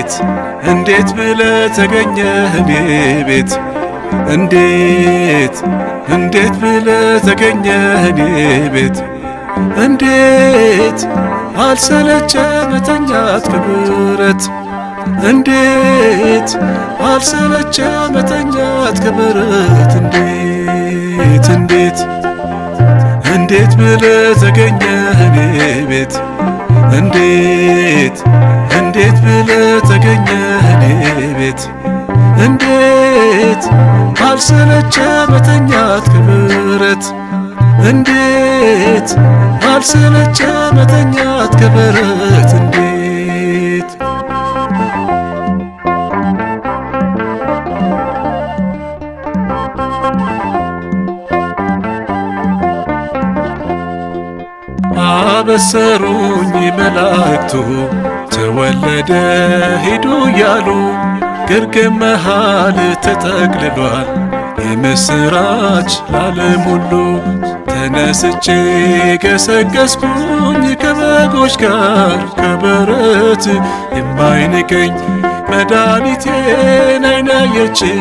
እንዴት እንዴት ብለህ ተገኘህ እኔ ቤት? እንዴት እንዴት ብለህ ተገኘህ እኔ ቤት? እንዴት አልሰለቸ መተኛት ከበረት? እንዴት አልሰለቸ መተኛት ከበረት? እንዴት እንዴት እንዴት ብለህ ተገኘህ እኔ ቤት? እንዴት እንዴት ብለህ ተገኘህ እኔ ቤት? እንዴት አልሰለቸ መተኛት ከበረት? እንዴት አልሰለቸ መተኛት ከበረት? እንዴት አበሰሩኝ መላእክቱ ተወለደ ሂዱ እያሉ፣ ግርግም መሃል ተጠቅልሏል የምስራች ለዓለም ሁሉ። ተነስቼ ገሰገስኩኝ ከበጎች ጋር ከበረት፣ የማይንቀኝ መድኃኒቴን ዓይን ያየችው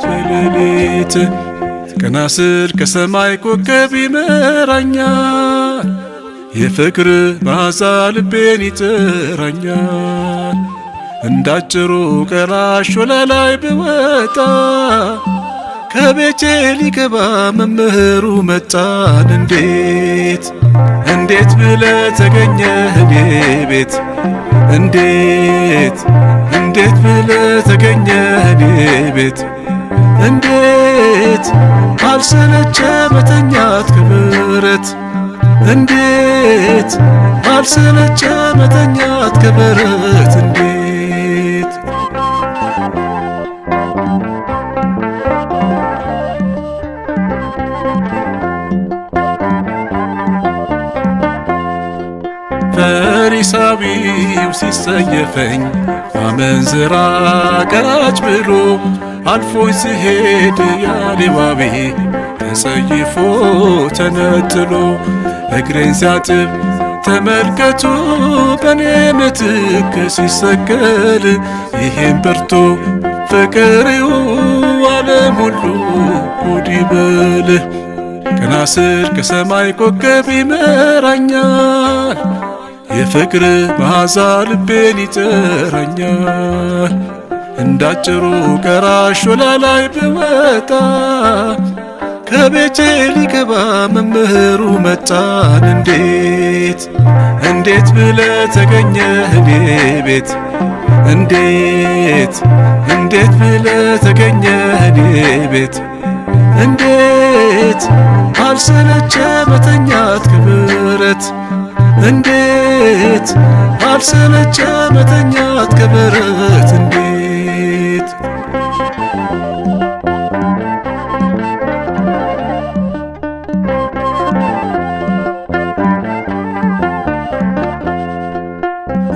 በሌሊት። ቀና ስል ከሰማይ ኮከብ ይመራኛል፣ የፍቅር መዓዛ ልቤን ይጥራኛል። እንዳጭሩ ቀራሽ ወለላይ ብወጣ ከቤቴ ሊገባ መምህሩ መጣን። እንዴት እንዴት ብለህ ተገኘህ እኔ ቤት? እንዴት እንዴት ብለህ ተገኘህ እኔ ቤት? እንዴት አልሰለቸ መተኛት ከበረት? እንዴት አልሰለቸ መተኛት ከበረት? እንዴት ፈሪሳዊው ሲሰየፈኝ አመንዝራ ቀራጭ ብሎ፣ አልፎኝ ሲሄድ ያሌዋዊ ተጸይፎ ተነጥሎ፣ እግሬን ሲያጥብ ተመልከቱ በኔ ምትክ ሲሰቀል፣ ይሄን በርቶ ፍቅሬው ዓለም ሁሉ ጉድ ይበል። ቀና ስል ከሰማይ ኮከብ ይመራኛል፣ የፍቅር መዓዛ ልቤን ይጠራኛል። እንዳጭሩ ቀራሽ ወላላይ ብወጣ ከቤቴ ሊገባ መምህሩ መጣን። እንዴት እንዴት ብለህ ተገኘህ እኔ ቤት? እንዴት እንዴት ብለህ ተገኘህ እኔ ቤት? እንዴት አልሰለቸ መተኛት ከበረት? እንዴት አልሰለቸ መተኛት ከበረት? እንዴት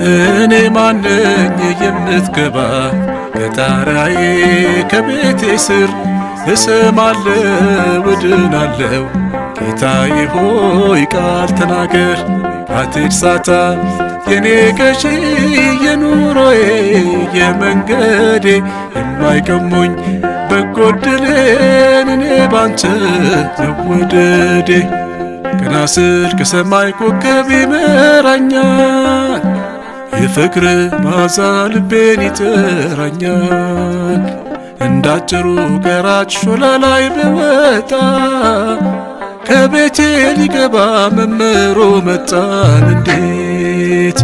እኔ ማነኝ የምትገባ ከጣራዬ ከቤቴ ስር? እሰማለሁ እድናለሁ፣ ጌታዬ ሆይ ቃል ተናገር። አትርሳታ የኔ ገዢ የኑሮዬ የመንገዴ፣ የማይቀሙኝ በጎ ዕድሌን እኔ ባንተ መወደዴ። ቀና ስል ከሰማይ ኮከብ ይመራኛል፣ የፍቅር መዓዛ ልቤን ይጠራኛል። እንዳጭሩ ቀራጭ ሾላ ላይ ብወጣ ከቤቴ ሊገባ መምህሩ መጣን። እንዴት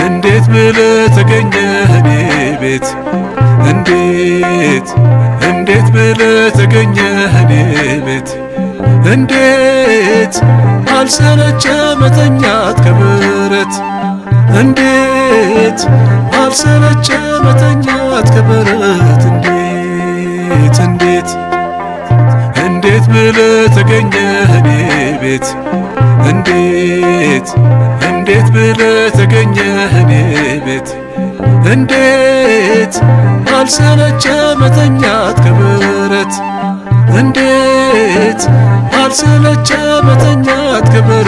እንዴት ብለህ ተገኘህ እኔ ቤት? እንዴት እንዴት ብለህ ተገኘህ እኔ ቤት? እንዴት አልሰለቸ መተኛት ከበረት? እንዴት አልሰለቸ መተኛት ከበረት? እንዴት እንዴት እንዴት ብለህ ተገኘህ እኔ ቤት? እንዴት እንዴት ብለህ ተገኘህ እኔ ቤት? እንዴት አልሰለቸ መተኛት ከበረት? እንዴት አልሰለቸ መተኛት ከበረት?